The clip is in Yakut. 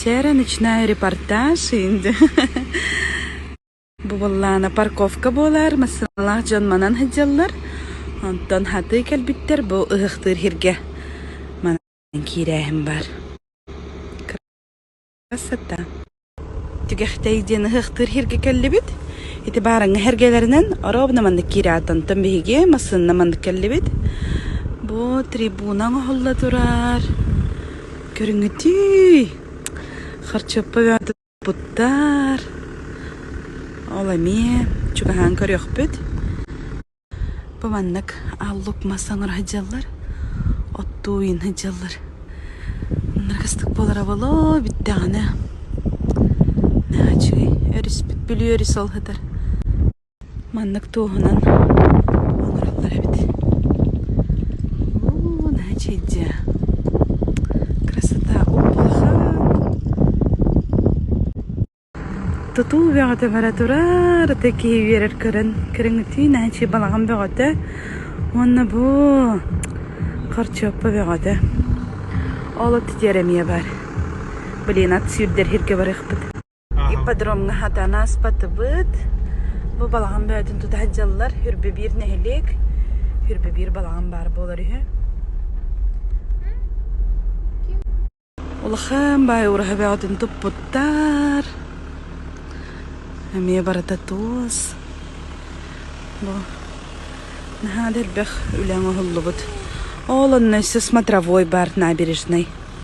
Чээрэ начинаю репортаж инде. Бу буоллаана парковка буолар, массыыналаах дьон манан сылдьаллар. Онтон хатыы кэлбиттэр бу ыһыахтыыр сиргэ манан киирээһин баар. Красота. Түгэхтэй диэн ыһыахтыыр сиргэ кэллибит. Ити баарыҥҥа сэргэлэринэн оруобуна маннык киирээт, онтон биһиги массыынанан маннык кэллибит. Бу трибуна оҥоһулла турар. Көрүҥүтүй! Харчыаппа бөҕөтө туппуттар. Ол эмиэ чугаһаан көрүөхпүт. Бу маннык ааллык мас оҥоро сылдьаллар, оттуу ыйын сылдьаллар. Ынырык буолара буолуо бүттэҕинэ наһаа үчүгэй өрүспүт Бүлүү өрүс ол сытар. Маннык туоһунан оҥороллор эбит. Оо, наһаа үчүгэй дьиэ. Красота уп-улахан. Тутуу бөҕөтө бара турар, аты киһи үөрэр көрөн, көрүҥүтүү наһаа балаҕан бөҕөтө уонна бу хорчуоппа бөҕөтө. Ол от тиэр эмиэ баар. Блин, ат сүүрдэр сиргэ барыахпыт. Ипподромҥа хатан ааспатыбыт. Бу балаҕан бөҕөтүн тута сылдьаллар. Хүрбэ биир нэһилиэк, Хүрбэ биир балаҕан баар буолар үһү. Улахан баай ураһа бөҕөтүн туппуттар. Эмиэ барыта туос. Бу наһаа да элбэх үлэ оҥоһуллубут. Ол онно өссө смотровой баар набережнай.